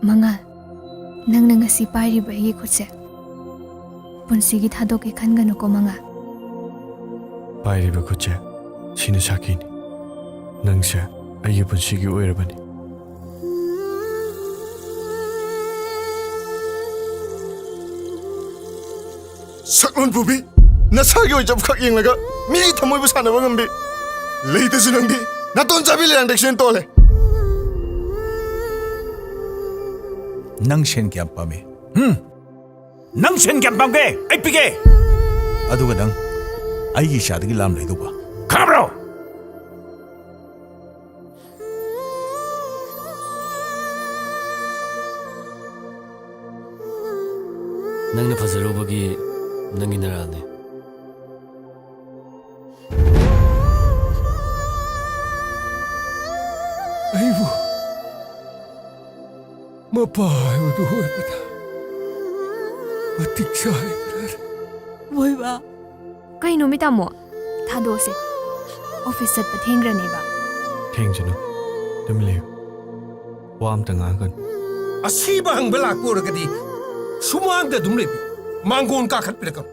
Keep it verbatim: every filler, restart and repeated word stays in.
ꯃꯉꯥꯜ, ꯅꯪꯅ ꯉꯁꯤ ꯄꯥꯏꯔꯤꯕ ꯑꯩꯒꯤ ꯈꯨꯠꯁꯦ ꯄꯨꯟꯁꯤꯒꯤ ꯊꯥꯗꯣꯛꯀꯦ ꯈꯟꯒꯅꯨꯀꯣ, ꯃꯉꯥꯜ꯫ ꯄꯥꯏꯔꯤꯕ ꯈꯨꯠꯁꯦ, ꯁꯤꯅ ꯁꯥꯈꯤꯅꯤ꯫ ꯅꯪꯁꯦ ꯑꯩꯒꯤ ꯄꯨꯟꯁꯤꯒꯤ ꯑꯣꯏꯔꯕꯅꯤ꯫ ꯁꯛꯂꯣꯟ ꯄꯨꯕꯤ, ꯅꯁꯥꯒꯤ ꯑꯣꯏꯖꯕ ꯈꯛ ꯌꯦꯡꯂꯒ ꯃꯤꯒꯤ ꯊꯃꯣꯏꯕꯨ ꯁꯥꯟꯅꯕ ꯉꯝꯕꯤ꯫ ꯂꯩꯇꯁꯨ ꯅꯪꯗꯤ ꯅꯥꯇꯣꯟ ꯆꯥꯕꯤ ꯂꯩꯔꯥꯡꯗꯦꯛꯁꯤꯅ ꯇꯣꯜꯂꯦ꯫ ꯅꯪ ꯁꯦꯟ ꯀꯌꯥꯝ ꯄꯥꯝꯃꯤ? ꯍꯨꯝ? ꯅꯪ ꯁꯦꯟ ꯀꯌꯥꯝ ꯄꯥꯝꯒꯦ? ꯑꯩ ꯄꯤꯒꯦ꯫ ꯑꯗꯨꯒ ꯅꯪ ꯑꯩꯒꯤ ꯏꯆꯥꯗꯒꯤ ꯂꯥꯝ ꯂꯩꯗꯧꯕ, ꯈꯪꯉꯕ꯭ꯔꯣ? ꯅꯪꯅ ꯐꯖꯔꯨꯕꯒꯤ ꯅꯪꯒꯤ ꯅꯔꯥꯜꯅꯤ꯫ ꯑꯩꯕꯨ ꯃꯄꯥ ꯍꯥꯏꯕꯗꯨ ꯑꯣꯏꯕꯗ ꯃꯇꯤꯛ ꯆꯥꯏ, ꯕ꯭ꯔꯗꯔ꯫ ꯃꯣꯏꯕꯥ꯫ ꯀꯩꯅꯣꯃꯤ ꯇꯥꯃꯣ? ꯊꯥꯗꯣꯛꯑꯁꯦ꯫ ꯑꯣꯐꯤꯁ ꯆꯠꯄ ꯊꯦꯡꯈ꯭ꯔꯅꯦꯕ꯫ ꯊꯦꯡꯖꯅꯨ꯫ ꯇꯨꯃꯤꯟ ꯂꯩꯌꯨ꯫ ꯋꯥ ꯑꯝꯇ ꯉꯥꯡꯒꯅꯨ꯫ ꯑꯁꯤꯕ ꯍꯪꯕ ꯂꯥꯛꯄ ꯑꯣꯏꯔꯒꯗꯤ ꯁꯨꯃꯥꯡꯗ ꯑꯗꯨꯝ ꯂꯩꯕꯤꯌꯨ꯫ ꯃꯥꯡꯒꯣꯟ ꯀꯥꯈꯠꯄꯤꯔꯛꯀꯅꯨ꯫